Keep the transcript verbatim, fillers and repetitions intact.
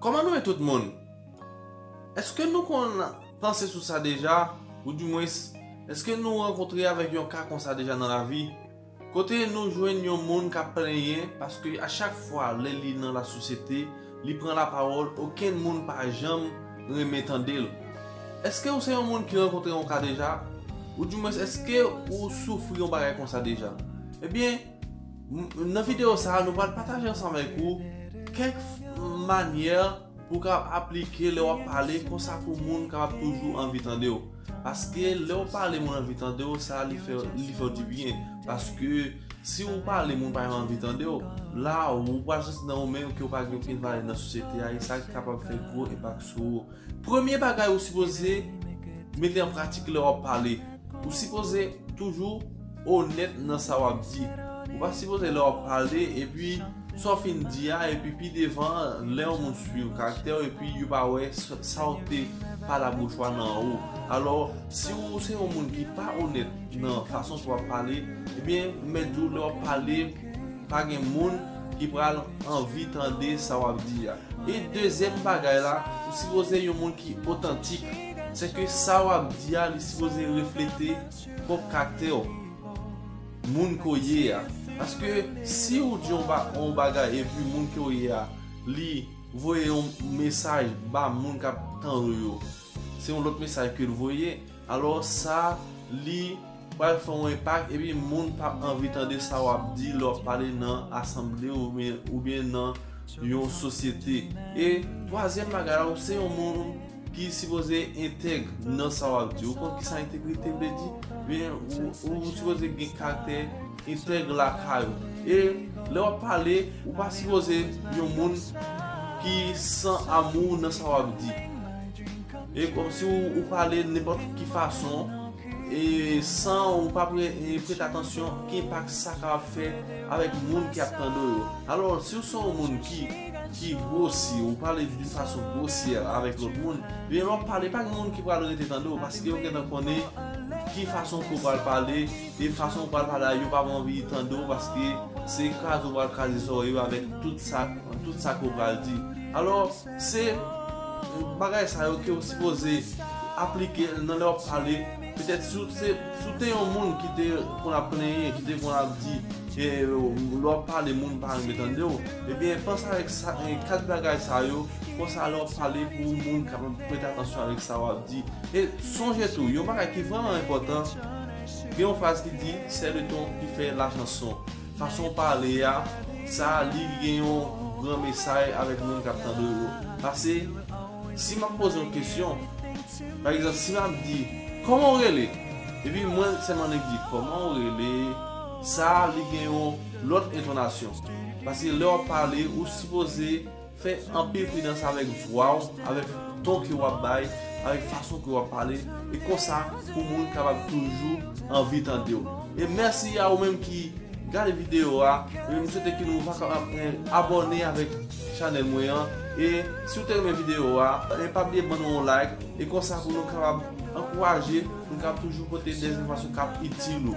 Kòman nou ye tout moun? Èske nou konn panse sou sa deja? Oudimwens, èske nou rankontre avèk yon ka konsa deja nan lavi? Kote nou jwenn yon moun k ap plenyen paske a chak fwa lè li nan lasosyete, li pran lapawòl, okenn moun pa janm renmen tande l. Èske ou se yon moun ki rankontre yon ka deja? Oudimwens, èske ou soufri yon bagay konsa deja? Ebyen, m- nan videyo sa a, nou pral pataje ansanm avèk ou kèk manyè pou w ka aplike lè w ap pale konsa pou moun kapab toujou anvi tande w. Paske lè w pale moun anvi tande w, sa li fè, li fè w dibyen. Paske si w pale moun pa anvi tande w, la ou pral santi nan ou menm ke w pa gen okenn valè nan sosyete a, e sa ki kapab fè gwo enpak sou ou. Premye bagay ou sipoze mete an pratik lè w ap pale. Ou sipoze toujou onèt nan sa w ap di. Ou pa sipoze lè w ap pale epi sa w fin di a, epi pi devan, lè yon moun swiv karaktè w epi yo pa wè sa w te pa labouch ou a nan ou. Alò, si ou se yon moun ki pa onèt nan fason pou w ap pale, ebyen, m mèt di w lè w ap pale, pa gen moun ki pral anvi tande sa w ap di a. E dezyèm bagay la, ou sipoze yon moun ki otantik. Sèke sa w ap di a, li sipoze reflete pwòp karaktè w, moun ke w ye a. Paske si ou di yon ba- yon bagay epi moun ke w ye a, li voye yon mesaj ba moun k ap tande w yo, se yon lòt mesaj ke l voye. Alò sa, li pral fè yon enpak epi moun p ap anvi tande sa w ap di lè w ap pale nan asanble oubyen, oubyen nan yon sosyete. E twazyèm bagay la, ou se yon moun ki sipoze entèg nan sa w ap di. Ou konn kisa entegrite vle di? Ebyen, ou, ou sipoze gen karaktè entèg lakay ou. E lè w ap pale, ou pa sipoze yon moun ki san amou nan sa w ap di. E kòmsi ou, ou pale nenpòt ki fason, e san ou pa pre- e prete atansyon ki enpak sa kapab fè avèk moun ki ap tande w yo. Alò, si w se yon moun ki, ki gwosye, ou pale d'une façon grossière avèk lòt moun, ebyen lè w ap pale, pa gen moun ki pral rete tande w, paske yo gentan konnen ki fason ke w pral pale, e fason w pral pale a, yo pa anvi tande w, paske se kraze w pral kraze zòrèy yo avèk tout sa, tout sa ke w pral di. Alò, se bagay sa yo ke w sipoze aplike nan lè w ap pale. Petèt si w se, si w te yon moun ki te konn ap plenyen, ki te konn ap di, e, lè w ap pale, moun pa renmen tande w, ebyen, panse avèk sa, e, kat bagay sa yo, konsa lè w ap pale pou moun kapab prete atansyon avèk sa w ap di. E sonje tou, yon bagay ki vrèman enpòtan, gen yon fraz ki di, c'est le ton qui fait la chanson. Fason w pale a, sa li gen yon gran mesaj avèk moun k ap tande w yo. Paske, si m ap poze yon kesyon, pa egzanp, si m ap di, "Kòman w rele?" Epi mwen sèlman nèk di, "Kòman w rele?" Sa li gen yon lòt entonasyon. Paske lè w ap pale, ou sipoze fè anpil pridans avèk vwa w, avèk ton ke w ap bay, avèk fason ke w ap pale, e konsa pou moun kapab toujou anvi tande w. E mèsi a ou menm ki gade videyo a, e m swete ke nou va kapab, eh, abòne avèk chanèl mwen an, e si w te renmen videyo a, e pa bliye ban nou yon like, e konsa pou nou kapab ankouraje, pou nou kapab toujou pote de enfòmasyon k ap itil ou.